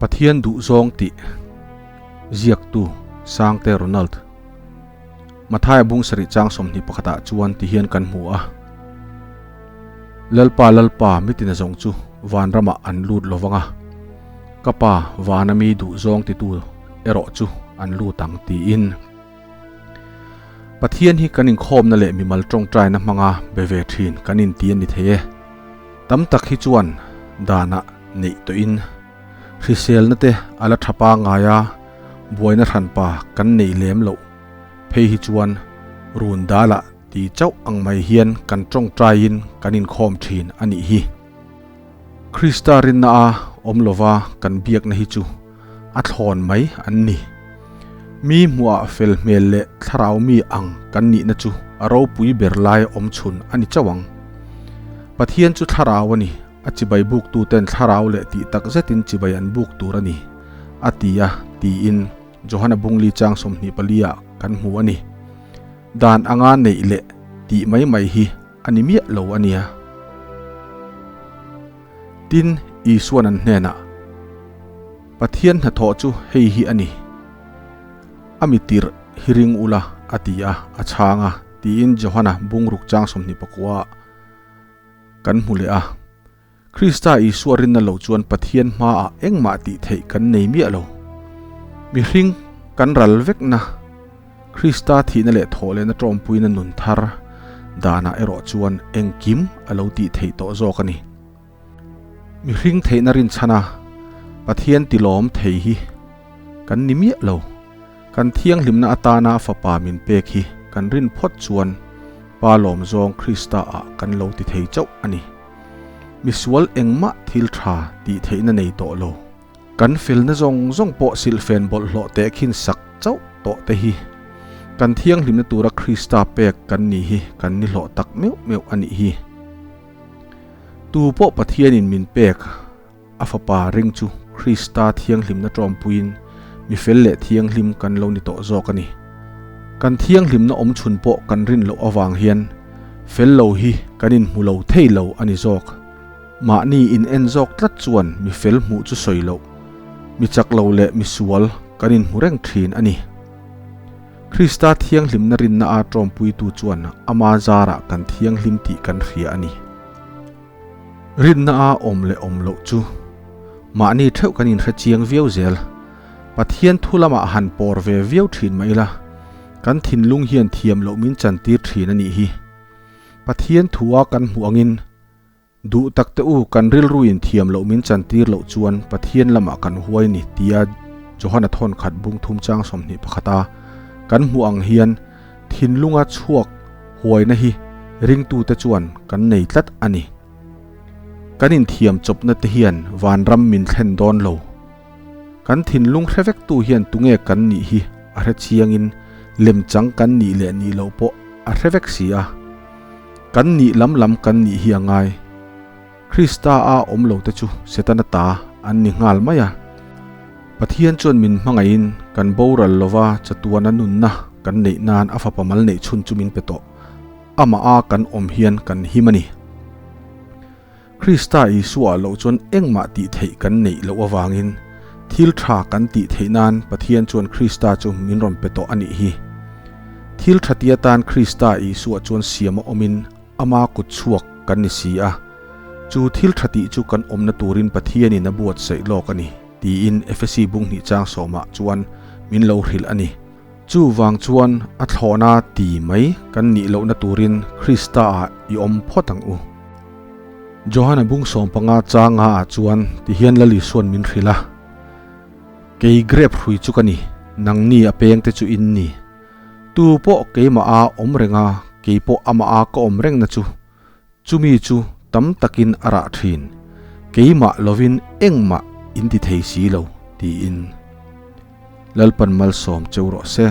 Pathian duhzawng tih ziaktu Sangte Ronald Mathaia bung sarih chang 21 ah chuan ti hian kan hmu a. Lalpa Lalpa mitin a zawng chu vanramah an lut lovang a, ka Pa vana mi duhzawng titu erawh chu an lut ang tiin. Pathian hi kan inkhawmna leh mimal tawngtaina hmanga be ve thin kan inti a ni thei e. Tam tak hi chuan danah neih tawhin hriselna te a la tha pangngai a, buaina hranpa kan nei lem loh phei hi chuan run dalah ti chauh ang mai hian kan tawngtaiin kan inkhawm thin a nih hi. Krista rinna a awm lova kan biakna hi chu a thlawn mai an ni. Mi hmuhah fel hmel leh thlarau mi ang kan nihna chu a ropui ber lai awm chhun a ni chauh ang. Pathian chu thlarau a ni, a chibai buktuten thlarau leh tih tak zetin chibai an buk tur a ni, a ti a, tiin Johana Bungli chang 24 ah kan hmu a ni. Dan anga neih leh tih mai mai hi a ni miah lo a nia. Tin, Isuan an hnenah, Pathian hnathawh chu hei hi a ni, a mi tirh hi ring ula, a ti a, a chhang a, tiin Johana bungruk chang 29 kan hmu leh a. Krista Isua rinna lo chuan Pathian hmaah engmah tih theih kan nei miah lo. Mihring kan ral vekna, Krista thihna leh thawhlehna tawmpuina nun thar danah erawh chuan engkim a lo tih theih tawh zawk a ni. Mihring theihna rinchhana Pathian tilawm thei hi kan ni miah lo. Kan thianghlimna atana Fapa min pek hi kan rin phawt chuan Pa lawm zawng Krista-ah kan lo ti thei chauh a ni. Misual engmah thil tha tih theihna nei tawh lo. Kan felna zawng zawng pawh silhfen bawlhhlawh teh khin sak chauh tawh te hi kan thianghlimna tura Krista pek kan ni hi kan ni hlawh tak meuh meuh a nih hi. Tu pawh Pathianin min pek a Fapa ring chu Krista thianghlimna tawmpuiin mi fel leh thianghlim kan lo ni tawh zawk a ni. Kan thianghlimna awm chhun pawh kan rin loh avang hian fel lo hi kan inhmu lo thei lo a ni zawk. Mahni in en zawk tlat chuan mi fel hmuh chu sawi loh, mi chak lo leh mi sual kan inhmu reng thin a ni. Krista thianghlimna rinna a tawmpuitu chuan ama zarah kan thianghlim tih kan hria a ni. Rinna a awm leh awm loh chu mahni theuh kan inhre chiang viau zel. Pathian thu lamah han pawr ve viau thin mah ila, kan thinlung hian thiam loh min chantir thin a nih hi. Pathian thua kan hmuh angin Duh tak te u, kan rilruin thiam loh min chantir loh chuan Pathian lamah kan huai ni tia Johana thawn khat bung thum chang 21 a kan hmuh ang hian thinlunga chhuak huaina hi ringtute chuan kan nei tlat a ni. Kan inthiam chawpna te hian vanram min thlen dawn lo. Kan thinlung hre vektu hian tunge kan nih hi a hre chiangin lemchang kan nih leh nih loh pawh a hre vek si a. Kan nih lam lam kan nih hi a ngai. Krista a awm lo te chu Setana ta an ni nghal mai a. Pathian chuan min hmangaihin kan boral lova chatuana nunna kan neih nan a fapa mal neih chhun chu min pe tawh. Amah a kan awm hian kan him a ni. Krista Isua loh chuan engmah tih theih kan neih loh avangin thil tha kan tih theih nan Pathian chuan Krista chu min rawn pe tawh a nih hi. Thil tha ti atan Krista Isua chuan siam a awmin ama kut chhuak kan ni si a, chu thil tha tih chu kan awmna turin Pathianin a buatsaih lawk a ni, tiin Efesi bung hnih chang sawmah chuan min lo hrilh a ni. Chu vang chuan a thlawhna ti mai kan nih lohna turin Krista-ah i awm phawt ang u. Johana bung 15 changa ah chuan tihian Lal Isuan min hrilh a, Kei grep hrui chu ka ni, nangni a pengte chu in ni. Tu pawh keimah a awm reng a, kei pawh amah a ka awm rengna chu, chumi chu tam takin a rah thin, keimah lovin engmah in ti thei si lo, tiin. Lalpan malsawm cheu rawh se.